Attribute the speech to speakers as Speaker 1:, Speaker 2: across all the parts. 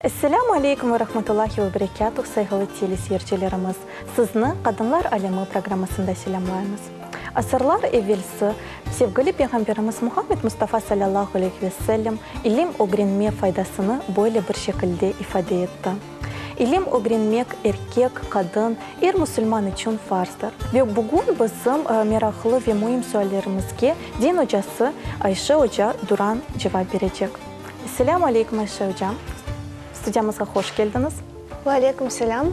Speaker 1: Esselâmu aleykum ve rahmetullahi ve berekâtuh, sayğılı teleseyircilerimiz! Sizni Qadınlar alemi programmasında selâmlaymız. Asırlar evelsi sevgili Peyğamberimiz Muhammed Mustafa salâllahu aleyhi ve sellem ilim ögrenme faydasını böyle bir şekilde ifade etti, İlim ögrenmek erkek, qadın, er musulman içün farzdır. Ve bugün bizim meraqlı ve müim suallerimizge din ocası Ayşe oca Duran cevap berecek. Esselâmu aleykum, Ayşe oca. Studiyamızğa hoş keldiñiz.
Speaker 2: Ve aleykum selâm.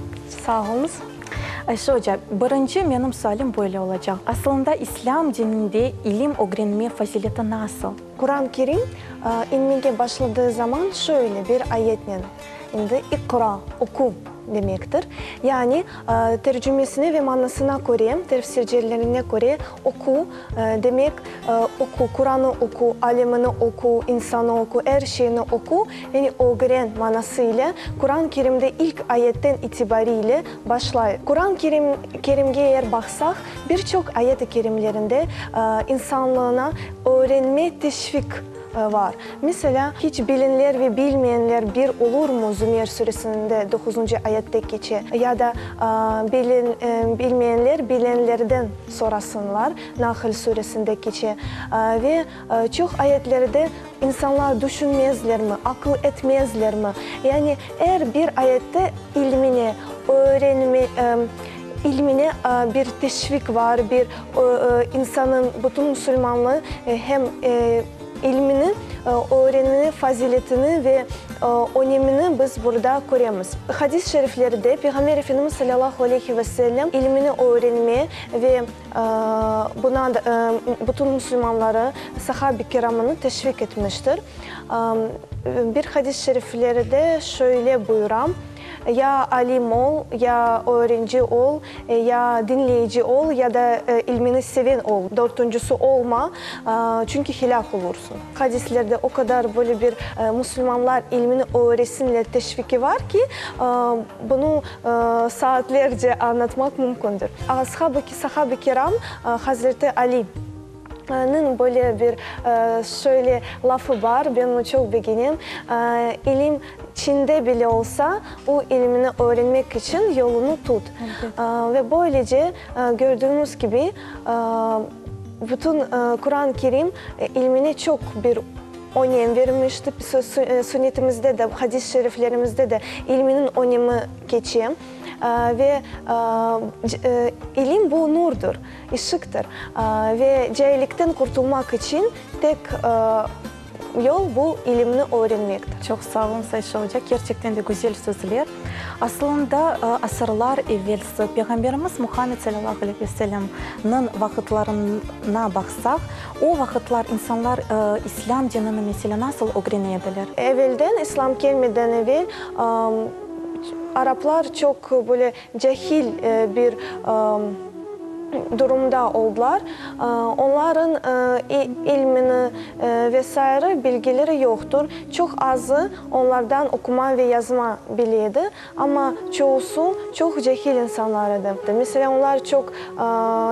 Speaker 2: Sağ oluñız.
Speaker 1: Ayşe oca, birinci menim sualim böyle olacaq. Asılında İslâm dininde ilim ögrenme fazileti nasıl?
Speaker 2: Quran-ı Kerim inmege başladığı zaman şöyle bir ayetnen indi, İqra, oqu, demektir. Yani, tercümesine ve manasına köre, tefsircilerine köre, oqu, demek, oqu, Quranı oqu, alemini oqu, insanı oqu, er şeyni oqu, yani ögren manası ile Quran-ı Kerimde ilk ayetten itibariyle başlay. Quran-ı Kerimge eğer baqsaq, bir çoq ayet-i kerimlerinde insanlığına öğrenme teşvik var. Meselâ, Hiç bilenler ve bilmeyenler bir olurmu Zümer süresinde doquzıncı ayette keçe. Ya da Bilmeyenler bilenlerden sorasınlar Nahl süresinde keçe. Ve çoq ayetlerde insanlar düşünmezlermi, aqıl etmezlermi? Yani er bir ayette ilmine, öğrenme, ilmine bir teşvik var, bir insanın, bütün musulmannı hem İlmini, öğrenmini, faziletini ve önemini biz burada köremiz. Hadis-i şeriflerde Peyğamber Efendimiz salâlâhu aleyhi ve sellem ilmini öğrenme ve buna bütün musulmanları, sahabe-i kiramını teşvik etmiştir. Bir hadis-i şeriflerde şöyle buyura, Ya alim ol, ya öğrenci ol, ya diñleyici ol, ya da ilmini seven ol, dörtüncisi olma, çünki helâk olursıñ. Hadislerde o qadar böyle bir musulmanlar ilmini öğresinler teşviki var ki, bunı saatlerce añlatmaq mümkündir. Ashab-ı kiram Hazreti Ali. Nıñ böyle bir şöyle lafı bar, ben onı çoq begenem, İlim Çinde bile olsa, o ilimini öğrenmek içün yolunı tut. Ve böylece, gördüğümüz kibi, bütün Quran-ı Kerim ilmine çoq bir önem vermişti. Sünnetimizde de, hadis-i şeriflerimizde de ilminiñ önemi keçe. Ve ilim bu nurdur. Işıqtır. Ve caillikten qurtulmaq içün tek yol bu ilimni öğrenmektir.
Speaker 1: Çoq sağ oluñız, Ayşe oca, kerçekten de güzel sözler. Asılında asırlar evelsi Peyğamberimiz Muhammed salâllahu aleyhi ve sellemniñ vaqıtlarına baqsaq, o vaqıtlar insanlar İslâm dinini, meselâ, nasıl ögrene ediler?
Speaker 2: Evelden, İslâm kelmeden evel, araplar çoq böyle Cahil bir durumda oldılar. Onların ilmini ve saire bilgileri yoqtur. Çoq azı onlardan oquma ve yazma bile edi, amma çoğusu çoq cahil insanlar edi. Meselâ, onlar çoq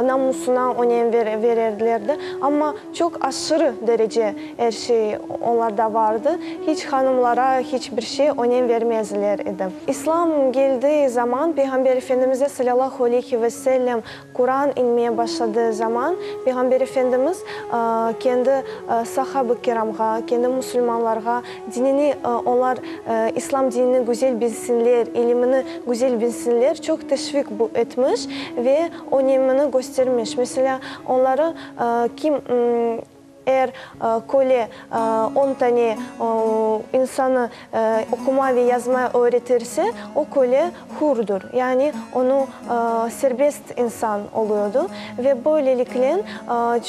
Speaker 2: namusına önem vererlerdi, amma çoq aşırı derece er şey onlarda vardı. Hiç hanımlara hiç bir şey önem vermezler edi. İslam geldiği zaman, Peyğamber Efendimiz'e salâlâhu aleyhi ve sellem Quran inmeye başladığı zaman, Peyğamber Efendimiz kendi sahab-ı kiramğa, kendi musulmanlarğa dinini, onlar İslam dinini güzel bilsinler, ilimini güzel bilsinler çoq teşvik etmiş ve önemini göstermiş. Meselâ, onları kim Er köle on tane insanı oquma ve yazma öğretirse, o köle hürdir, yani onı serbest insan oluyordı. Ve böylelikle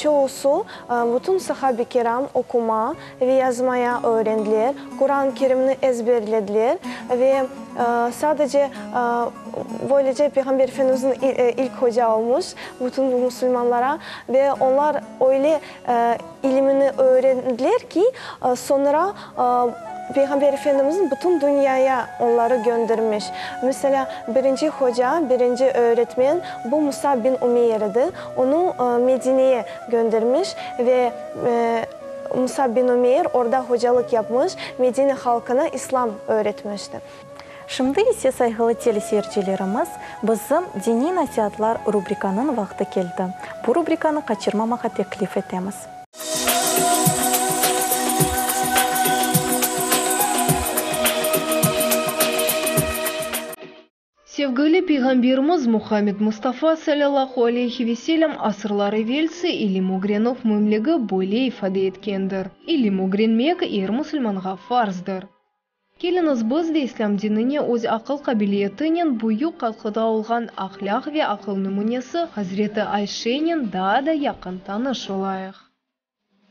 Speaker 2: çoğusu, bütün sahabe-i kiram oquma ve yazmaya öğrendiler, Quran-ı Kerimni ezberlediler ve sadece böylece Peyğamber Efendimizniñ ilk hoca olmuş bütün bu musulmanlara ve onlar öyle ilimini öğrendiler ki, soñra. Peyğamber Efendimiz bütün dünyaya onları göndermiş. Meselâ, birinci hoca, birinci öğretmen bu Musab bin Umeyr edi. Onı Medineye göndermiş ve Musab bin Umeyr orda hocalıq yapmış, Medine halqına İslam öğretmişti.
Speaker 1: Şimdi ise, sayğılı teleseyircilerimiz, bizim Diniy nasiatlar rubrikanıñ vaqtı keldi. Bu rubrikanı qaçırmamağa teklif etemiz.
Speaker 3: Sevgili Peyğamberimiz Muhammed Mustafa salâllahu aleyhi ve selâm asırlar evelsi ilim ögrenüv müimligi böyle ifade etkendir, İlim ögrenmek er musulmanğa farzdır. Keliñiz biz de İslâm dinine öz aqıl qabiliyetinen büyük qatqıda olğan ahlâq ve aqıl nümünesi Hazreti Ayşenen daa da yaqın tanış olayıq.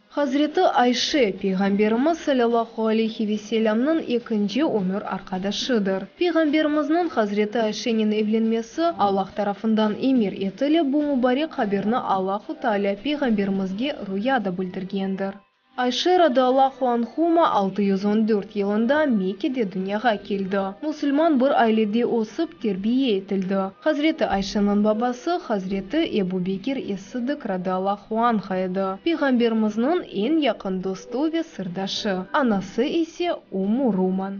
Speaker 3: Hazreti Ayşe, Peyğamberimiz salâllahu aleyhi ve selâmnıñ ekinci ömür arqadaşıdır. Peyğamberimizniñ Hazreti Ayşenen evlenmesi Allah tarafından emir etilip, bu mubarek haberni Allahu Tealâ Peyğamberimizge ruyada bildirgendir. Ayşe radıyallahu anhuma 614 yılında Mekkede dünyağa keldi. Musulman bir ailede ösip, terbiye etildi. Hazreti Ayşeniñ babası Hazreti Ebu Bekir es-Sıddık radıyallahu anhu edi, Peyğamberimizniñ eñ yaqın dostu ve sırdaşı, anası ise Ummu Ruman.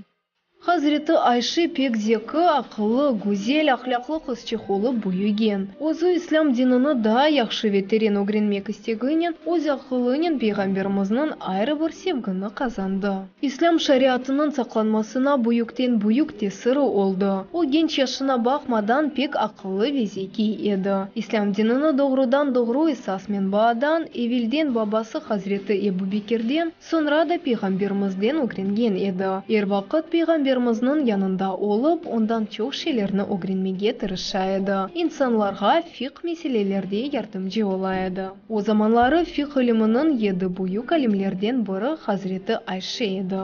Speaker 3: Hazreti Ayşe pek zeki, aqıllı, güzel, ahlâqlı qızçıq olıp büyügen. Özü İslâm dinini daa yahşı ve teren ögrenmek isteginen, öz aqılınen Peyğamberimizniñ ayrı bir sevgini qazandı. İslâm şariatınıñ saqlanmasına büyükten-büyük tesiri oldı. O, genç yaşına baqmadan, pek aqıllı ve zekiy edi. İslâm dinini doğrudan-doğru esas menbaadan, evelden babası Hazreti Ebu Bekirden, Soñra da Peyğamberimizden ögrengen edi. Er vaqıt Peyğamberimizniñ yanında olıp, ondan çoq şeylerni ögrenmege tırışa edi. İnsanlarğa fiqh meselelerde yardımcı ola edi. O zamanları fiqh iliminiñ yedi büyük alimlerden biri Hazreti Ayşe edi.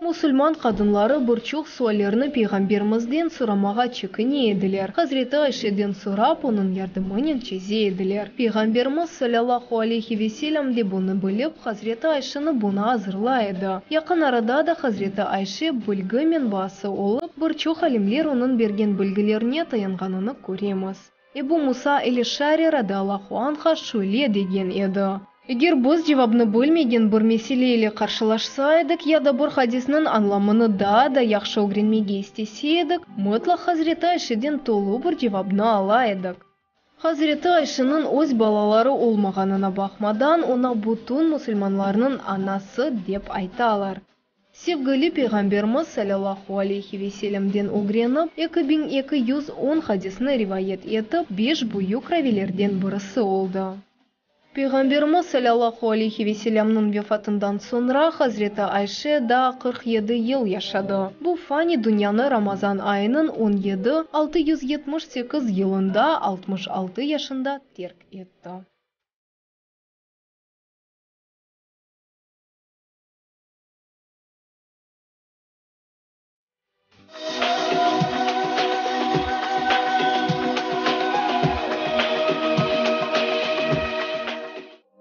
Speaker 3: Musulman qadınları bir çoq suallerni Peyğamberimizden soramağa çekine ediler. Hazreti Ayşeden sorap, onıñ yardımınen çeze ediler. Peyğamberimiz, salâllahu aleyhi ve selâm, de bunı bilip, Hazreti Ayşeni buña azırlay edi. Yaqın arada da Hazreti Ayşe bilgi menbaası olıp, bir çoq alimler onıñ bergen bilgilerine tayanğanını köremiz. Ebu Musa el-Eş'ari radıyallahu anha şöyle degen edi, Eger biz cevabnı bilmegen bir mesele ile qarşılaşsa edik ya da bir hadisniñ añlamını daa da yahşı ögrenmege istese edik, mıtlaq Hazreti Ayşeden tolu bir cevabnı ala edik. Hazreti Ayşeniñ öz balaları olmağanına baqmadan, oña bütün musulmanlarnıñ anası dep aytalar. Sevgili Peyğamberimiz salâllahu aleyhi ve sellemden ögrenip, 2210 hadisni rivayet etip, beş büyük ravilerden birisi oldı. Peyğamberimiz salâllahu aleyhi ve sellemniñ vefatından soñra Hazreti Ayşe daa 47 yıl yaşadı. Bu fani dünyanı Ramazan ayınıñ 17, 678 yılında 66 yaşında terk etti.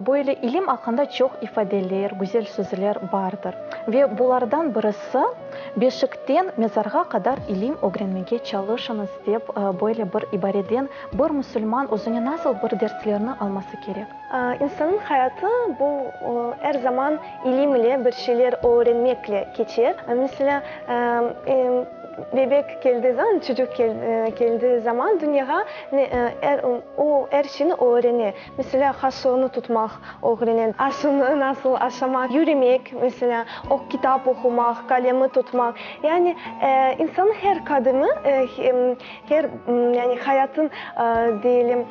Speaker 1: Böyle ilim aqqında çoq ifadeler, güzel sözler bardır. Ve bulardan birisi, Beşikten mezarğa qadar ilim ögrenmege çalışıñız dep böyle bir ibareden bir musulman özüne nasıl bir derslerni alması kerek?
Speaker 2: İnsannıñ hayatı bu er zaman ilim ile, bir şeyler öğrenmekle keçer. Meselâ, bebek keldiği zaman, çocuk keldiği zaman dünyağa, o er şeyni öğrene. Meselâ, qaşığını tutmaq öğrene, aşını nasıl aşamaq, yürümek, meselâ, o kitap oqumaq, qalemi tutmaq. Yani, insannıñ her qadımı, her, yani, hayatın, deyelim,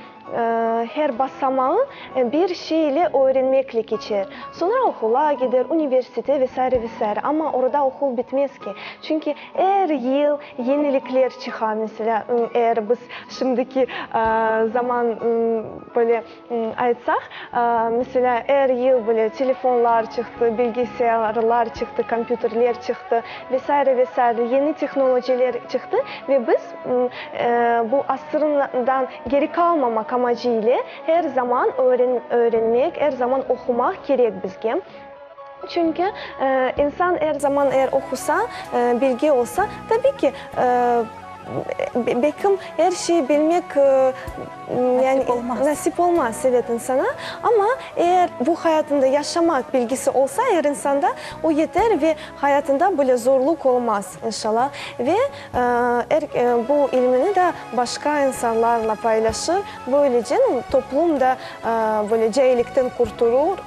Speaker 2: Her basamağı bir şey ile öğrenmekle keçer. Soñra oqula gider, universite ve saire, ve saire. Amma orada oqul bitmez ki. Çünki er yıl yenilikler çıqa. Meselâ, eğer biz şimdiki zaman böyle aytsaq, meselâ, er yıl böyle telefonlar çıqtı, bilgisayarlar çıqtı, kompyuterler çıqtı ve saire, ve saire, yeni tehnolojiler çıqtı ve biz bu asırdan geri qalmamaq amacı ile her zaman öğrenmek, er zaman oqumaq kerek bizge. Çünki insan er zaman er oqusa, bilgi olsa, tabiy ki, belkim er şey bilmek yani nasip olmaz, evet, insana, amma eğer bu hayatında yaşamaq bilgisi olsa er insanda, o yeter ve hayatında böyle zorluq olmaz, inşallah. Ve er bu ilmini de başqa insanlarla paylaşır, böylece toplum da böyle cailikten qurtulur,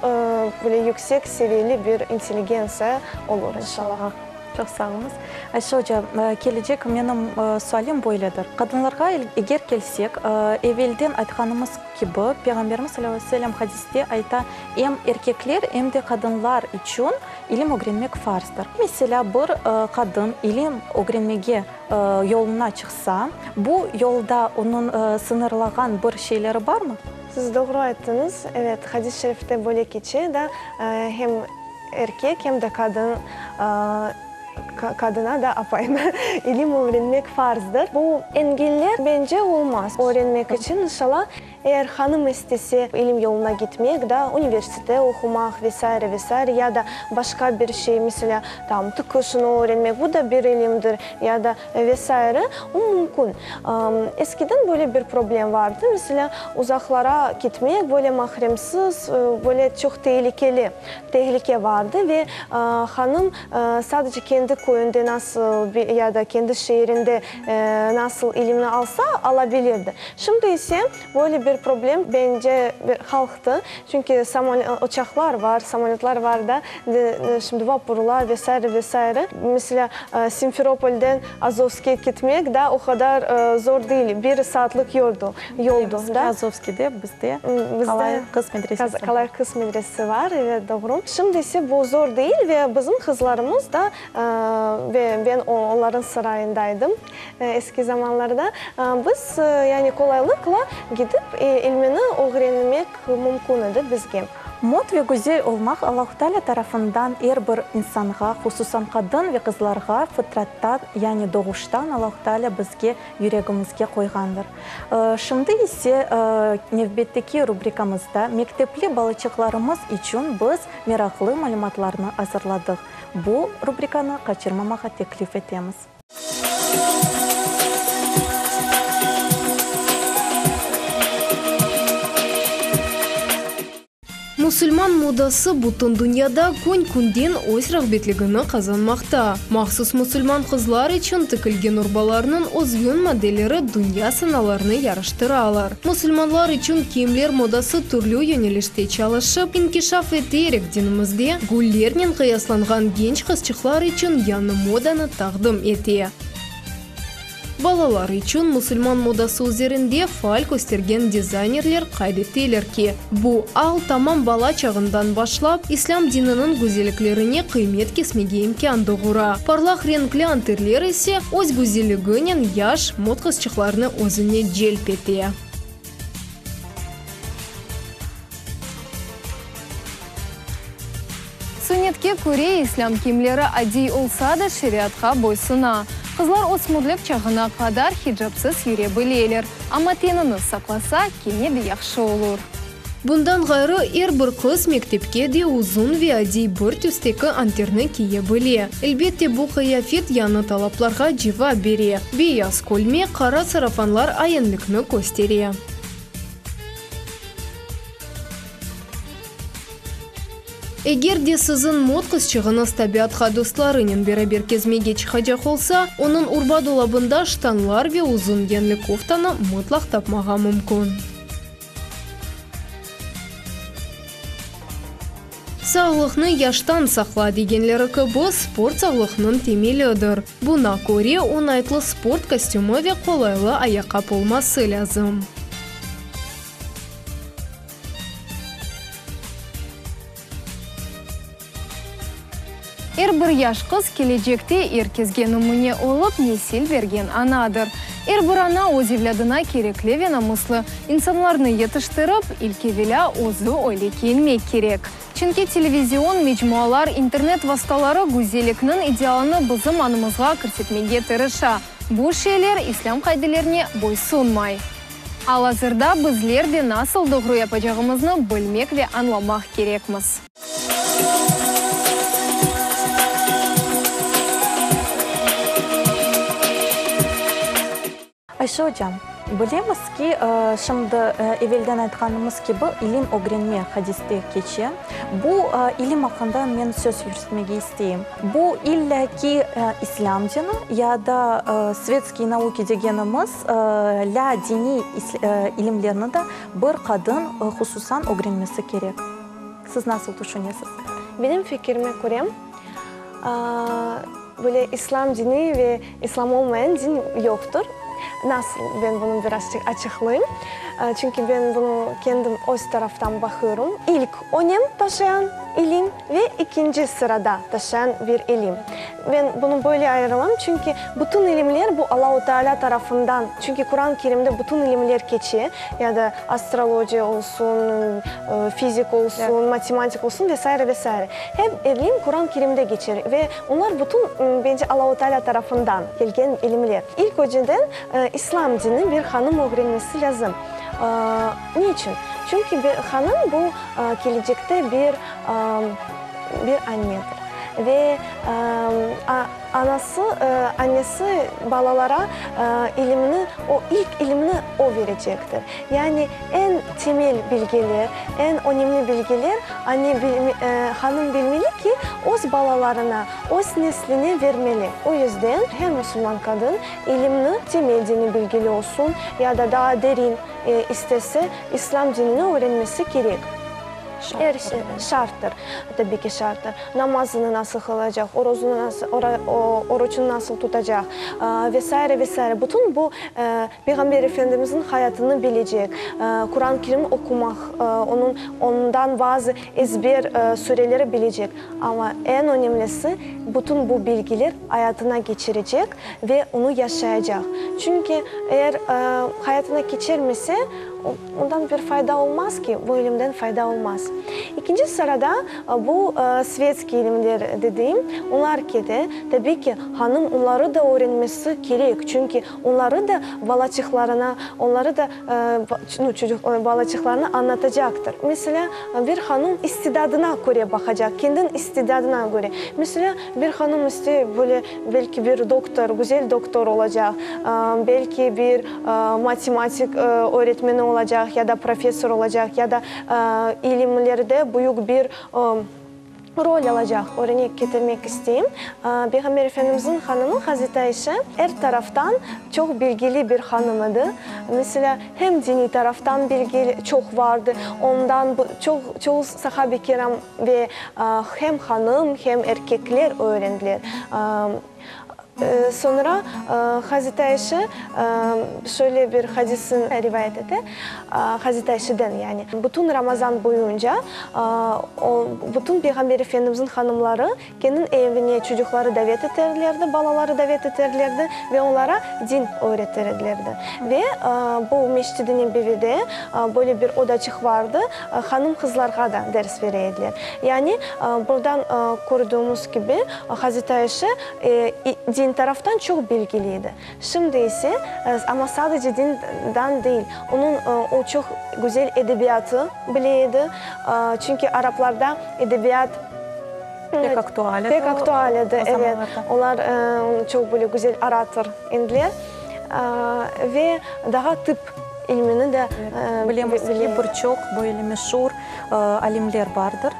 Speaker 2: böyle yüksek seviyeli bir intelligentsiya olur, inşallah.
Speaker 1: Çoq sağ oluñız. Ayşe oca, kelecek menim sualim böyledir. Qadınlarğa eger kelsek, evelden aytqanımız kibi, Peyğamberimiz salâlâhu aleyhi ve sellem hadiste ayta, em erkekler, em de qadınlar içün ilim ögrenmek farzdır. Meselâ, bir qadın ilim ögrenmege yoluna çıqsa, bu yolda onıñ sıñırlağan bir şeyleri barmı?
Speaker 2: Siz doğru ayttıñız. Evet, hadis-i şerifte böyle keçe da, hem erkek, hem de qadın, qadına da, apayına ilim ögrenmek farzdır. Bu engeller, bence, olmaz öğrenmek içün, inşallah. Eğer hanım istese ilim yoluna gitmek, da, universite oqumaq ve saire, ve saire, ya da başqa bir şey, meselâ, tam, tıkışını öğrenmek, bu da bir ilimdir, ya da ve saire, o mümkün. Eskiden böyle bir problem vardı, meselâ, uzaqlara ketmek, böyle mahremsiz, böyle çoq tehlikeli, tehlike vardı ve hanım sadece kendi köyünde nasıl ya da kendi şeerinde nasıl ilimni alsa, alabilirdi. Şimdi ise böyle bir problem, bence, bir qalqtı, çünki uçaqlar var, samolötlar var da, şimdi vapurlar ve saire, ve saire. Meselâ, Simferopolden Azovske ketmek da o qadar zor değil, bir saatlik yoldu, yoldu, da.
Speaker 1: Azovskede bizde Qalay qız medresesi
Speaker 2: var. Qalay qız medresesi var, evet, doğru. Şimdi ise bu zor değil ve bizim qızlarımız da, ve ben onların sarayındaydım eski zamanlarda, biz, yani, qolaylıqla gidip ilmini ögrenmek mümkün edi bizge.
Speaker 1: Mot ve güzel olmaq Allahu Teala tarafından er bir insanğa, hususan qadın ve qızlarğa fıtrattan, yani doğuştan Allahu Teala bizge, yüregimizge qoyğandır. Şimdi ise nevbetteki rubrikamızda mektepli balaçıqlarımız içün biz meraqlı malümatlarnı azırladıq. Bu rubrikanı qaçırmamağa teklif etemiz.
Speaker 3: Musulman modası bütün dünyada kün-künden öz rağbetligini qazanmaqta. Mahsus musulman qızlar içün tikilgen urbalarnıñ özgün modelleri dünya sanalarını yarıştıralar. Musulmanlar içün kiyimler modası türlü yönelişte çalışıp, inkişaf eterek dinimizde güllernen qıyaslanğan genç qızçıqlar içün yañı modanı taqdim ete. Balalar içün musulman modası üzerinde faal köstergen dizaynerler qayd eteler ki, bu al tamam bala çağından başlap, islâm dininiñ güzelliklerine qıymet kesmege imkân doğura. Parlaq renkli anterler ise öz güzelliginen yaş mod qızçıqlarnı özüne celp ete. Sunnetke köre, islâm kiyimleri adiy olsa da, şeriatqa boysuna. Qızlar ösmürlik çağına qadar hicapsız yüre bileler, amma tenini saqlasa, kene de yahşı olur. Bundan ğayrı, er bir qız mektepke de uzun ve adiy bir tüsteki anterni kiye bile. Elbette, bu qıyafet yañı talaplarğa cevap bere, beyaz kölmek, qara sarafanlar aenlikni köstere. Eger de siziñ mot qızçığıñız tabiatqa dostlarınen beraber kezmege çıqacaq olsa, onıñ urba dolabında ştanlar ve uzun yenli koftanı mıtlaq tapmağa mümkün. Sağlıqnı yaştan saqla degenleri kibi, sport sağlıqnıñ temelidir. Buna köre, oñaytlı sport kostümi ve qolaylı ayaqqap olması lâzim. Er bir yaş qız kelecekte er kesge nümüne olıp, nesil bergen anadır. Er bir ana öz evlâdına kerekli ve namuslı insanlarnı yetiştirip, ilk evelâ özü öyle kiyinmek kerek. Çünki televizion, mecmualar, internet vastaları güzellikniñ idealını bizim añımızğa kirsetmege tırışa. Bu şeyler islâm qaidelerine boysunmay. Al-azırda bizler de nasıl doğru yapacağımıznı bilmek ve añlamaq kerekmiz.
Speaker 1: Ayşe ocam, bilemiz ki, şimdi evelden aytqanımız kibi, ilim ögrenme hadiste keçe. Bu ilim aqqında men söz yürsetmege isteyim. Bu illa ki islâm dini ya da svetskiy nauki degenimiz lâ diniy ilimlerni de bir qadın hususan ögrenmesi kerek. Siz nasıl tüşünesiz?
Speaker 2: Benim fikirime köre, böyle islâm dini ve islâm olmayan din yoqtır. Nasıl, ben bunı birazçıq açıqlayım. Çünki ben bunı kendim öz taraftan baqıyorum. İlk önem taşıyan ilim ve ikinci sırada taşıyan bir ilim. Ben bunı böyle ayırılam, çünki bütün ilimler bu Allahu Teala tarafından, çünki Quran-ı Kerimde bütün ilimler keçe, ya da astrologiya olsun, fizik olsun, matematik olsun ve saire, ve saire. Hep ilim Quran-ı Kerimde geçer ve onlar bütün, bence, Allahu Teala tarafından kelgen ilimler. İlk önceden İslam dini bir hanım ögrenmesi lâzim. Ne içün? Çünki bir hanım bu kelecekte bir bir annedir. Ve anası, annesi balalara ilimni, o ilk ilimni o verecektir. Yani eñ temel bilgiler, eñ önemli bilgiler anne hanım bilmeli ki, öz balalarına, öz nesline vermeli. O yüzden her musulman qadın ilimni, temel dini bilgili olsun ya da daa derin istese, İslâm dinini öğrenmesi kerek. Er şey şarttır, tabiy ki şarttır. Namazını nasıl qılacaq, orozını nasıl, oruçını nasıl tutacaq ve saire, ve saire. Bütün bu Peyğamber Efendimizniñ hayatını bilecek, Quran-ı Kerimni oqumaq, onıñ, ondan bazı ezber sureleri bilecek. Amma eñ önemlisi, bütün bu bilgiler ayatına keçirecek ve onı yaşayacaq. Çünki eğer hayatına keçirmese, Ondan bir fayda olmaz ki, bu ilimden fayda olmaz. İkinci sırada bu svetskiy ilimler dediğim, olar kete, tabiy ki, hanım onları da öğrenmesi kerek, çünki onları da balaçıqlarına, onları da nu, çocuq, balaçıqlarına añlatacaqtır. Meselâ, bir hanım istidadına köre baqacaq, kendin istidadına köre. Meselâ, bir hanım istey böyle, belki bir doktor, güzel doktor olacaq, belki bir matematik öğretmeni olacaq ya da professor olacaq, ya da ilimlerde büyük bir rol alacaq. Örnek ketirmek isteyim. Peyğamber Efendimizniñ hanımı Hazreti Ayşe er taraftan çoq bilgili bir hanım edi. Meselâ, hem diniy taraftan bilgi çoq vardı, ondan çoq çoğu sahabe-i kiram ve hem hanım, hem erkekler öğrendiler. Soñra Hazreti Ayşe şöyle bir hadisni rivayet ete, Hazreti Ayşeden yani, bütün Ramazan boyunca o, bütün Peyğamber Efendimizniñ hanımları kendin evine çocuqları davet eterlerdi, balaları davet eterlerdi ve onlara din öğreter edilerdi. Ve bu Mescid-i Nebevide böyle bir odaçıq vardı, hanım qızlarğa da ders bere ediler. Yani buradan kördüğümüz kibi, Hazreti Ayşe din taraftan çoq bilgili edi. Şimdi ise, amma sadece dindan değil, onıñ o çoq güzel edebiyatı bile edi, çünki araplarda edebiyat
Speaker 1: Pek aktual edi
Speaker 2: pek aktual edi,
Speaker 1: o
Speaker 2: evet.
Speaker 1: zamanlarda.
Speaker 2: Olar çoq böyle güzel orator ediler ve daha tıp ilmini de
Speaker 1: Bilemiz ki, bir çoq böyle meşur alimler bardır,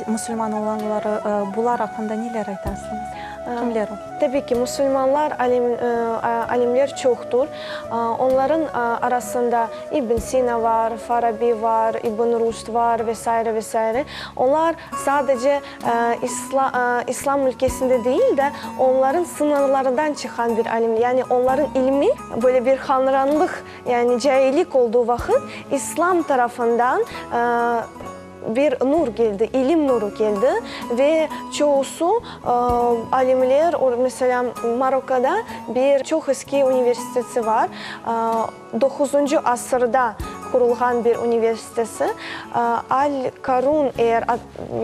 Speaker 1: musulman olanları. Bular aqqında neler aytasıñız? Kimler o?
Speaker 2: Tabiy ki, musulmanlar alimler çoqtur. Onların arasında İbn Sina var, Farabi var, İbn Ruşd var ve saire, ve saire. Olar sadece İslam ülkesinde değil de, onların sınırlarından çıqqan bir alimler. Yani onların ilmi böyle bir hanranlıq, yani caillik olduğu vaqıt İslam tarafından bir nur keldi, ilim nuru keldi ve çoğusu alimler, meselâ, Marokkoda bir çoq eski universiteti var, doquzıncı asırda qurulğan bir universitesi, Al-Karun, eğer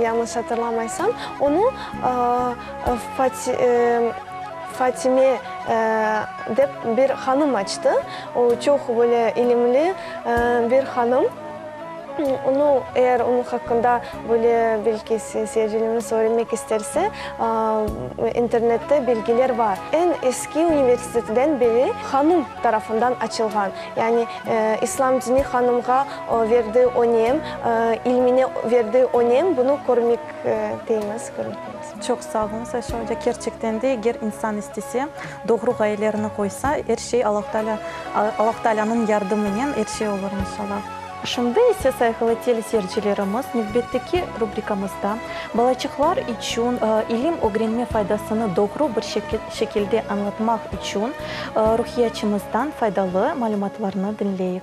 Speaker 2: yañlış hatırlamaysam, onı Fatime dep bir hanım açtı, o çoq böyle ilimli bir hanım. Onı, eğer onıñ haqqında böyle belki seyircilerimiz öğrenmek isterse, internette bilgiler bar. Eñ eski universitetden biri hanım tarafından açılğan. Yani İslam dini hanımğa verdi önem, ilmine verdi önem, bunı körmekteymiz, körmekteymiz.
Speaker 1: Çoq sağ oluñız, Ayşe oca. Kerçekten de, eger insan istese, doğru ğayelerni qoysa, er şey Allahu Teala, Allahu Tealânıñ yardımınen er şey olur, inşallah. Şimdi ise, sayğılı teleseyircilerimiz, nevbetteki rubrikamızda balaçıqlar içün ilim ögrenme faydasını doğru bir şekilde añlatmaq içün ruhiyatçımızdan faydalı malümatlarnı diñleyik.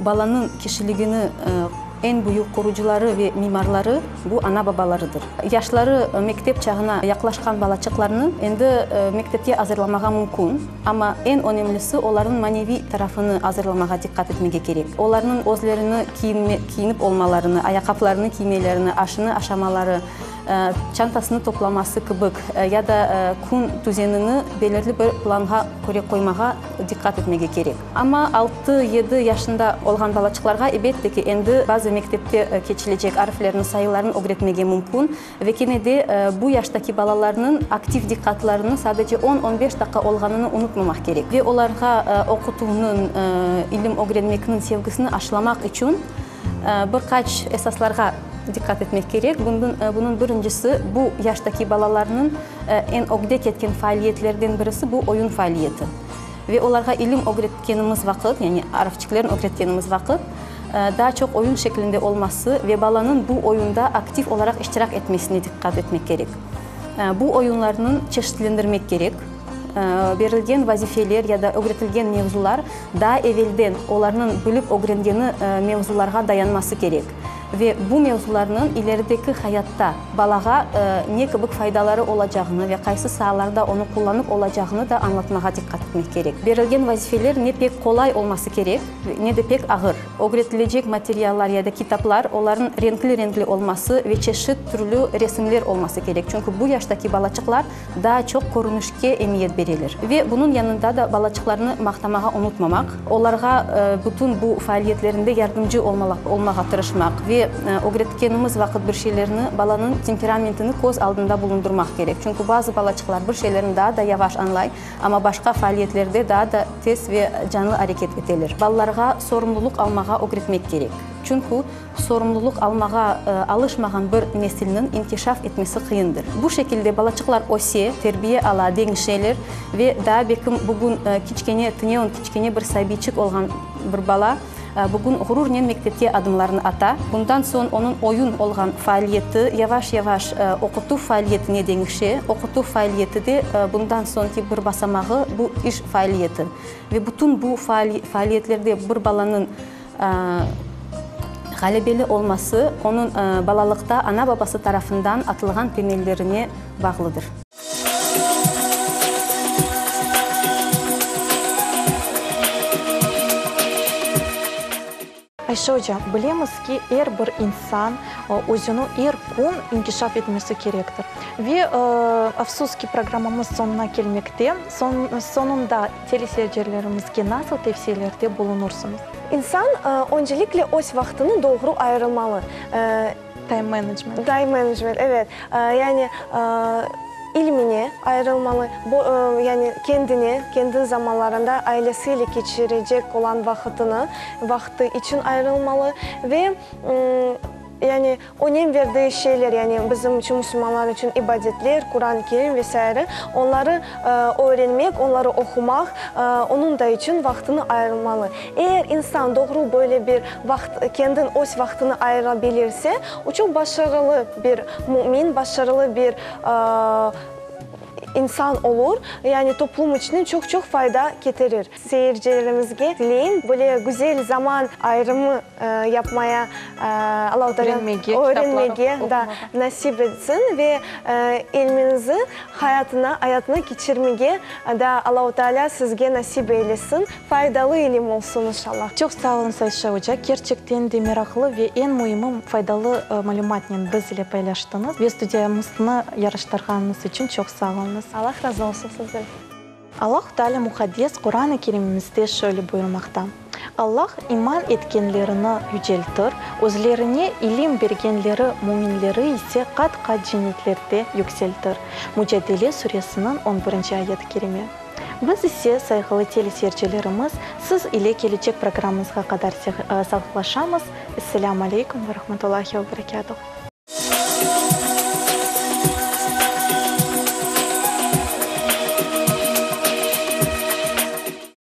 Speaker 4: Balanıñ kişiligini eñ büyük qurucıları ve mimarları bu ana-babalarıdır. Yaşları mektep çağına yaqlaşqan balaçıqlarnı endi mektepke azırlamağa mümkün, amma eñ önemlisi olarnıñ maneviy tarafını azırlamağa diqqat etmege kerek. Olarnıñ özlerini kiyinip olmalarını, ayaqqaplarını kiymelerini, aşını aşamaları, çantasını toplaması kibik ya da kün tüzenini belirli bir planğa köre qoymağa diqqat etmege kerek. Amma altı, yedi yaşında olğan balaçıqlarğa, ebette ki, endi bazı mektepte keçilecek arflerni, sayılarnı ögretmege mümkün. Ve kene de bu yaştaki balalarnıñ aktiv diqqatlarınıñ sadece on, on beş daqqa olğanını unutmamaq kerek. Ve olarğa oqutuvnıñ, ilim ögrenmekniñ sevgisini aşılamaq içün bir qaç esaslarğa diqqat etmek kerek. Bunıñ birincisi, bu yaştaki balalarnıñ eñ ögde ketken faaliyetlerden birisi bu oyun faaliyeti. Ve olarğa ilim ögretkenimiz vaqıt, yani arfçiklerni ögretkenimiz vaqıt, daa çoq oyun şeklinde olması ve balanıñ bu oyunda aktiv olaraq iştirak etmesine diqqat etmek kerek. Bu oyunlarnıñ çeşitlendirmek kerek. Berilgen vazifeler ya da ögretilgen mevzular daa evelden olarnıñ bilip ögrengeni mevzularğa dayanması kerek. Ve bu mevzularnıñ ilerideki hayatta balağa ne kibik faydaları olacağını ve qaysı saalarda onı qullanıp olacağını da añlatmağa diqqat etmek kerek. Berilgen vazifeler ne pek qolay olması kerek, ne de pek ağır. Ögretilecek materiallar ya da kitaplar, olarnıñ renkli-renkli olması ve çeşit türlü resimler olması kerek, çünki bu yaştaki balaçıqlar daa çoq körünişke emiyet bereler. Ve bunıñ yanında da balaçıqlarnı maqtamağa unutmamaq, olarğa bütün bu faaliyetlerinde yardımcı olmağa tırışmaq ve ögretkenimiz vaqıt bir şeylerni balanıñ temperamentini köz aldında bulundırmaq kerek. Çünki bazı balaçıqlar bir şeylerni daa da yavaş añlay, amma başqa faaliyetlerde daa da tez ve canlı areket eteler. Balalarğa sorumlulıq almağa ögretmek kerek. Çünki Sorumlulıq almağa alışmağan bir nesilniñ inkişaf etmesi qıyındır. Bu şekilde balaçıqlar öse, terbiye ala, deñişeler ve daa bekim bugün kiçkene, tünevin kiçkene bir sabiyçik olğan bir bala bugün ğururnen mektepke adımlarını ata. Bundan soñ onıñ oyun olğan faaliyeti yavaş-yavaş oqutuv faaliyetine deñişe. Oqutuv faaliyeti de bundan soñki bir basamağı bu iş faaliyeti. Ve bütün bu faaliyetlerde bir balanıñ Ğalebeli olması onıñ balalıqta ana-babası tarafından atılğan temellerine bağlıdır.
Speaker 1: Ayşe oca, bilemiz ki, er bir insan özüni er kün inkişaf etmesi kerektir. Ve, afsus ki, programmamız soñuna kelmekte. Soñunda teleseyircilerimizge nasıl tevsiyelerde bulunırsıñız?
Speaker 2: İnsan öncelikle öz vaqtını doğru ayırmalı.
Speaker 1: Time management.
Speaker 2: Time management, evet. Yani ilmine ayırılmalı, yani kendine, kendi zamanlarında ailesiyle keçirecek olan vaqıtını, vaqtı içün ayırılmalı ve Yani, önem verdiği şeyler, yani bizim içün, musulmanlar içün ibadetler, Quran-ı Kerim ve saire, onları öğrenmek, onları oqumaq, onıñ da içün vaqtını ayırmalı. Eğer insan doğru böyle bir vaqıt, kendin öz vaqtını ayırabilirse, o çoq başarılı bir mümin, başarılı bir insan olur, yani toplum içün çoq-çoq fayda ketirir. Seyircilerimizge tileyim, böyle güzel zaman ayırımı yapmaya Allahu Teala öğrenmege da nasip etsin ve ilminizi hayatına ayatına keçirmege da Allahu Teala sizge nasip eylesin. Faydalı ilim olsun inşallah.
Speaker 1: Çoq sağ oluñız Ayşe oca, kerçekten de meraqlı ve eñ müimi faydalı malümatnen biz ile paylaştıñız ve studiyamıznı yaraştırğanıñız içün çoq sağ oluñız. keldiñiz.
Speaker 2: Allah razı olsun sizden.
Speaker 1: Allahu Teala muqaddes Quran-ı Kerimimizde şöyle buyurmaqta, Allah iman etkenlerini yüceltir, özlerine ilim bergenleri müminleri ise qat-qat cennetlerde yükseltir. Mücadele suresiniñ on birinci ayet-i kerime. Biz ise, sayğılı teleseyircilerimiz, siz ile kelecek programmızğa qadar sağlıqlaşamız. Esselâmu aleykum ve rahmetullahi ve berekâtuh.